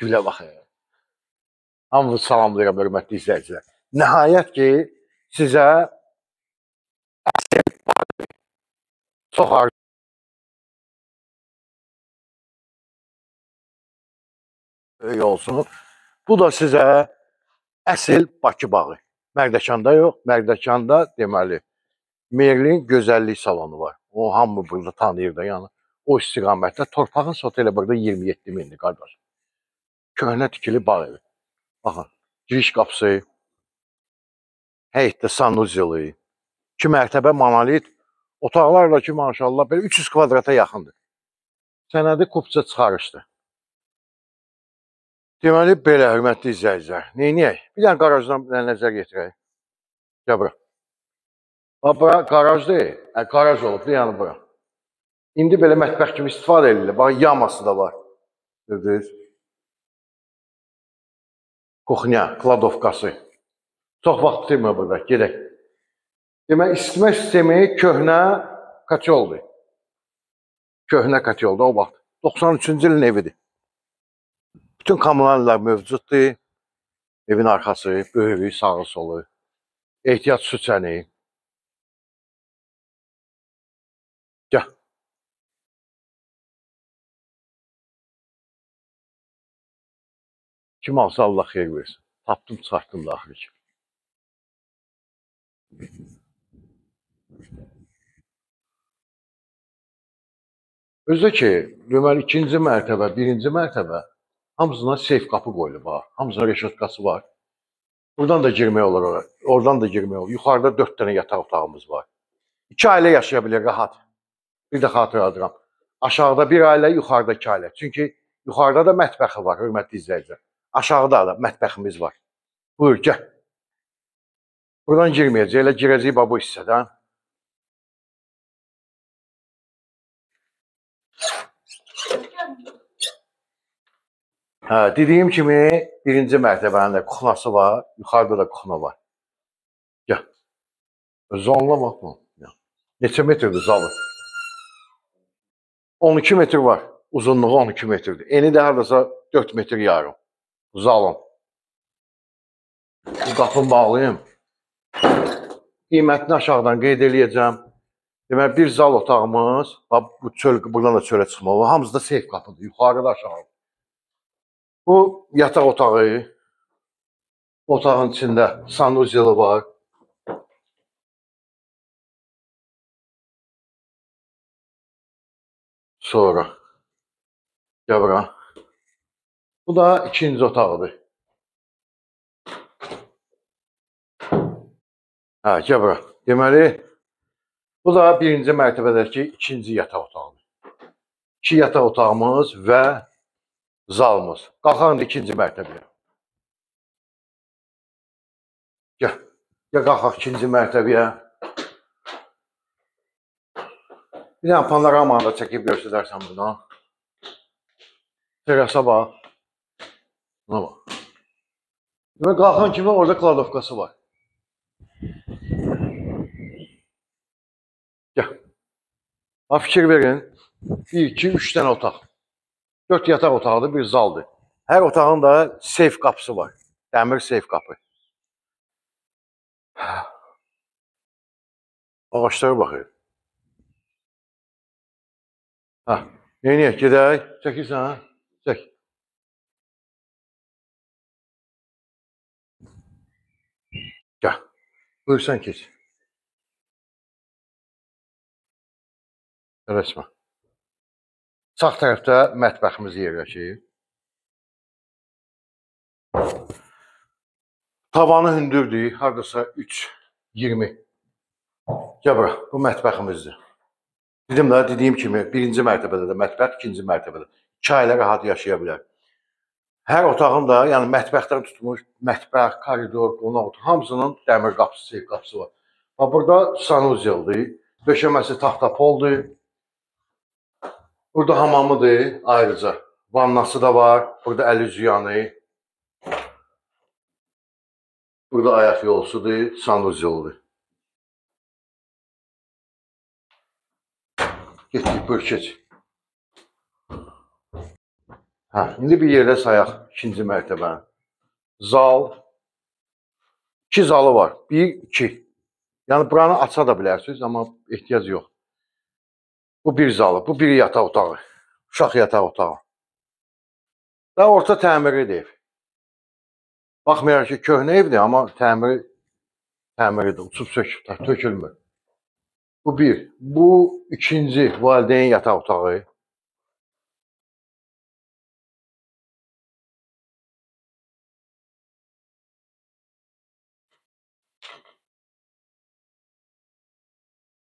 Gülə baxın. Hamınızı salamlayıram, hörmətli izləyicilər. Nəhayət ki, sizə çox arzu olsun. Bu da sizə əsl Bakı bağı. Mərdəkanda yox, Mərdəkanda deməli Merlin gözəllik salonu var. O hamı burada tanıyır da, yəni o istiqamətdə torpağın sotu elə burada 27 mindir qardaş. Köhnə tikili bağ evi. Baxın, giriş qapısı, həyətdə sanuzeli, 2 mərtəbə monolit, otaqlar da ki, maşallah, belə 300 kvadrata yaxındır. Sənədi kupça çıxarışdır. Deməli, belə, hörmətli izləyicilər, neyniyək? Bir dənə qarajdan nəzər yetirək. Gəl bura. Bax, bura qaraj deyil, qaraj olub, yəni bura. İndi belə mətbəx kimi istifadə edilir. Bax, yaması da var. Gördünüz? Kuxnya, kladovkası. Çox vaxt bitirmə burada, gedək. Demək, isitmə sistemi köhnə katyoldur. Köhnə katyoldur o vaxt. 93-cü ilin evidir. Bütün kommunallar mövcuddur. Evin arxası, böyüyü, sağı, solu. Ehtiyat su çəni. Gəl. Kim alsa Allah xeyir versin. Tapdım, çıxartdım da axırı ki. Özdə ki, deməli, ikinci mərtəbə, birinci mərtəbə hamısına seyf qapı qoyulub. Hamısına reşotkası var. Buradan da girmək olur ora. Oradan da girmək olur. Yuxarıda 4 dənə yataq otağımız var. 2 ailə yaşaya bilir rahat. Bir də xatırladıram. Aşağıda bir ailə, yuxarıda 2 ailə. Çünki yuxarıda da mətbəxi var, hörmətli izləyicilər. Aşağıda da mətbəximiz var. Buyur, gəl. Buradan girməyəcək, elə girəcəyik bu hissədən. Hə, dediyim kimi, birinci mərtəbənin də kuxnası var, yuxarıda da kuxna var. Gəl. Zalına baxma. Neçə metrdir zalı? 12 metr var. Uzunluğu 12 metrdir. Eni də haradasa 4 metr yarım. Zalın. Bu qapını bağlayım. Qiymətini aşağıdan qeyd eləyəcəm. Deməli, bir zal otağımız, bax, bu çöl, buradan da çölə çıxmalı. Hamısı da seyf qapıdır. Yuxarıda aşağı. Bu yataq otağı. Otağın içində sanuzeli var. Sonra gəl bura. Bu da ikinci otağıdır. Hə, gəl bura. Deməli, bu da birinci mərtəbədəki ikinci yataq otağıdır. İki yataq otağımız və zalımız. Qalxaq indi ikinci mərtəbəyə. Gəl. Gəl qalxaq ikinci mərtəbəyə. Bir dənə panoramanı da çəkib göstərərsən buradan. Terasa bax. Buna bax. Demək, qalxan kimi orada kladovkası var. Gəl. Bax, fikir verin. 1, 2, 3 dənə otaq. 4 yataq otağıdır, bir zaldır. Hər otağın da seyf qapısı var. Dəmir seyf qapı. Ağaçlara baxır. Hə, neyniyək, gedək? Çəkirsən, hə? Çək. Gəl. Buyur, sən keç. Tələsmə. Sağ tərəfdə mətbəximiz yerləşir. Tavanı hündürdür, haradasa 3,20. Gəl bura, bu mətbəximizdir. Dedim də, dediyim kimi, birinci mərtəbədə də mətbəx, ikinci mərtəbədə. 2 ailə rahat yaşaya bilər. Hər otağın da, yəni mətbəxdən tutmuş, mətbəx, koridor, qonaq otağı, hamısının dəmir qapısı, seyf qapısı var. Bax, burada sanuzeldir, döşəməsi taxta poldur. Burada hamamıdır ayrıca. Vannası da var, burada əl üzü yanı. Burada ayaq yolsudur, sanuzeldir. Getdik, buyur, keç. Hə, indi bir yerdə sayaq ikinci mərtəbəni. Zal. 2 zalı var. 1, 2. Yəni buranı aça da bilərsiniz, amma ehtiyac yox. Bu bir zalı, bu bir yataq otağı. Uşaq yataq otağı. Da orta təmiridir ev. Baxmayaraq ki, köhnə evdir, amma təmiridir. Uçub söküb, tökülmür. Bu bir. Bu ikinci valideyn yataq otağı.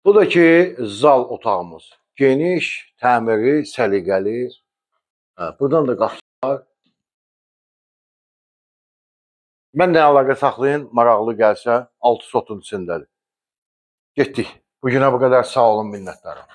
Bu da ki, zal otağımız. Geniş, təmiri, səliqəli. Hə, buradan da qapısı var. Mənlə əlaqə saxlayın, maraqlı gəlsə, 6 sotun içindədir. Getdik. Bugünə bu qədər. Sağ olun, minnətdarım.